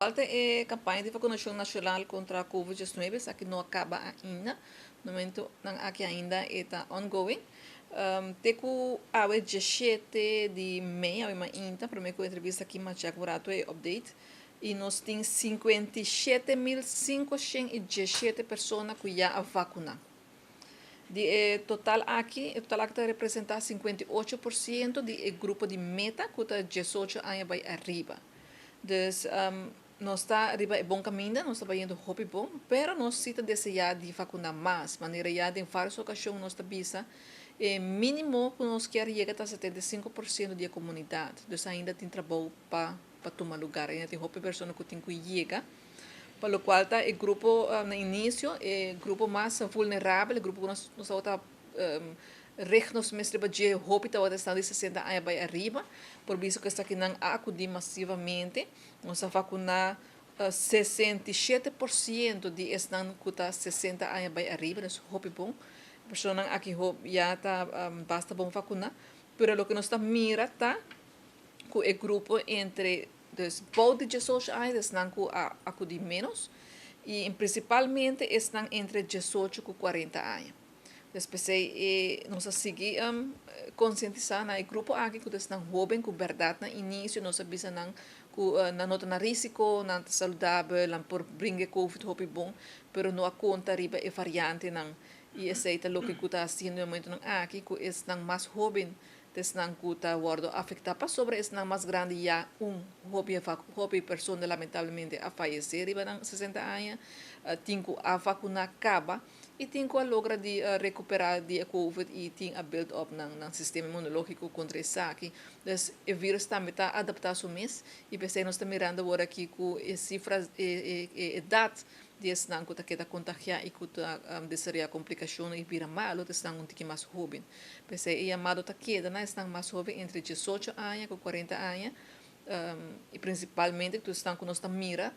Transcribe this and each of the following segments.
Falta e kampaña di vakunashon nashonal kontra COVID-19, esaki no a kaba ainda. Na momento nan aki ainda e ta ongoing. Te ku awe 17 di mei, awe mainta, promé ku entrevista aki m'a check un ratu e update. I nos tin 57.517 persona ku ya a vakuná. Di e total aki, e total aki ta representá 58% di e grupo di meta ku ta 18 aña bai ariba. Dus nos ta riba e bon kaminda, nos ta bayendo hopi bon, pero nos sí ta deseá di vakuná mas. Manera ya den vários okashon nos ta bisa, e mínimo ku nos kier yega ta 75% di e komunidat. Dus ainda tin trabou pa tuma lugá, ainda tin hopi persona ku tin ku yega. Pa lokual ta e grupo na inisio, e grupo mas vulnerabel, e grupo ku nos tabata richt nos mes riba dje hopi tabata esnan di 60 aña bai ariba. Por bisa ku esakinan a akudí masivamente. Nos a vakuná 67% di esnan ku ta 60 aña bai ariba, dus hopi bon. Personanan aki ya ta basta bon vakuná. Pero loke nos ta mira ta ku e grupo entre, dus bou di 18 aña, esnan ku a akudí ménos, i prinsipalmente esnan entre 18 ku 40 aña. Dus p'esei nos a sigui konsientisá na e grupo aki ku esnan hóben ku bèrdat na inisio nos a bisa nan ku nan no ta na rísiko, nan ta saludabel, nan por bringa e COVID hopi bon, pero no a konta riba e variantenan. I esei ta loke ku ta hasiendo na e momentonan aki ku esnan mas hóben ta esnan ku ta wòrdu afektá pasobra esnan mas grandi ya un hopi hopi persona lamentablemente a fayesé riba nan 60 aña, tin ku a vakuná kaba i tin ku a logra di rekuperá di e COVID i tin a build up nan sistema inmunológiko kontra esaki. Dus e vírùs tambe ta adaptá su mes i p'esei nos ta mirando awor aki ku e sifra, e edat di esnan ku ta keda kontagiá i ku ta desaroyá komplikashon i bira malu ta esnan un tiki mas hóben. P'esei e yamado ta keda na esnan mas hóben entre 18 aña ku 40 aña i prinsipalmente tur esnan ku nos ta mira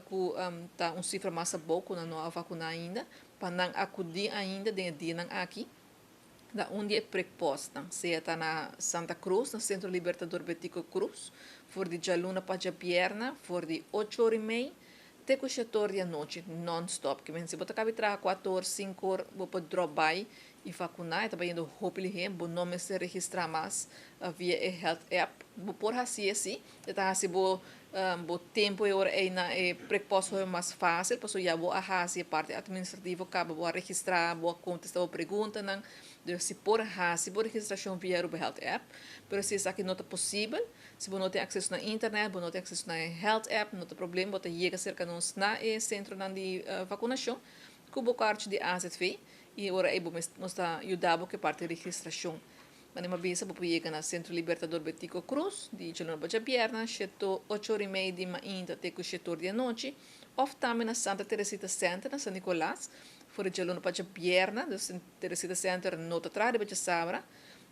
ku ta un sifra mas abou ku nan no a vakuná ainda, pa nan akudí ainda den e dianan aki na un di e prikpòstnan, sea ta na Santa Cruz, na Sentro Libertador Betico Croes, for di djaluna pa djabièrnè, for di 8:30 te ku 7:00 di anochi, non-stop. Ke men si bo ta kabi traha 4:00, 5:00, bo por drop by i vakuná, e ta bayendo hopi lihé, bo no mester registrá mas via e health app. Bo por hasié sí, e ta hasi bo tempu e ora ei na e prikpòst hopi mas fásil, pasobra ya bo a hasi e parti administrativo kaba, bo a registrá, bo a kontestá bo preguntanan. Dus si por hasi bo registrashon via Aruba Health App, pero si esaki no ta posibel, si bo no tin akseso na internet, bo no tin akseso na e health app, no ta problema, bo ta yega serka nos na e sentronan di vakunashon ku bo karchi di AZV i ora ei bo nos ta yuda bo ku e parti di registrashon. Manera mi a bisa, bo por yega na Sentro Libertador Betico Croes di djaluna pa djabièrnè, 8:30 di mainta te ku 7:00 di anochi, òf tambe na Santa Teresita Center na San Nicolas, for di djaluna pa djabièrnè, dus Teresita Center no ta traha riba djasabra,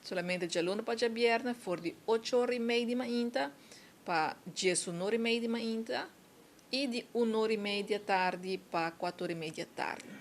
solamente djaluna pa djabièrnè for di 8:30 di mainta pa 11:30 di mainta i di 1:30 di atardi pa 4:30 di atardi.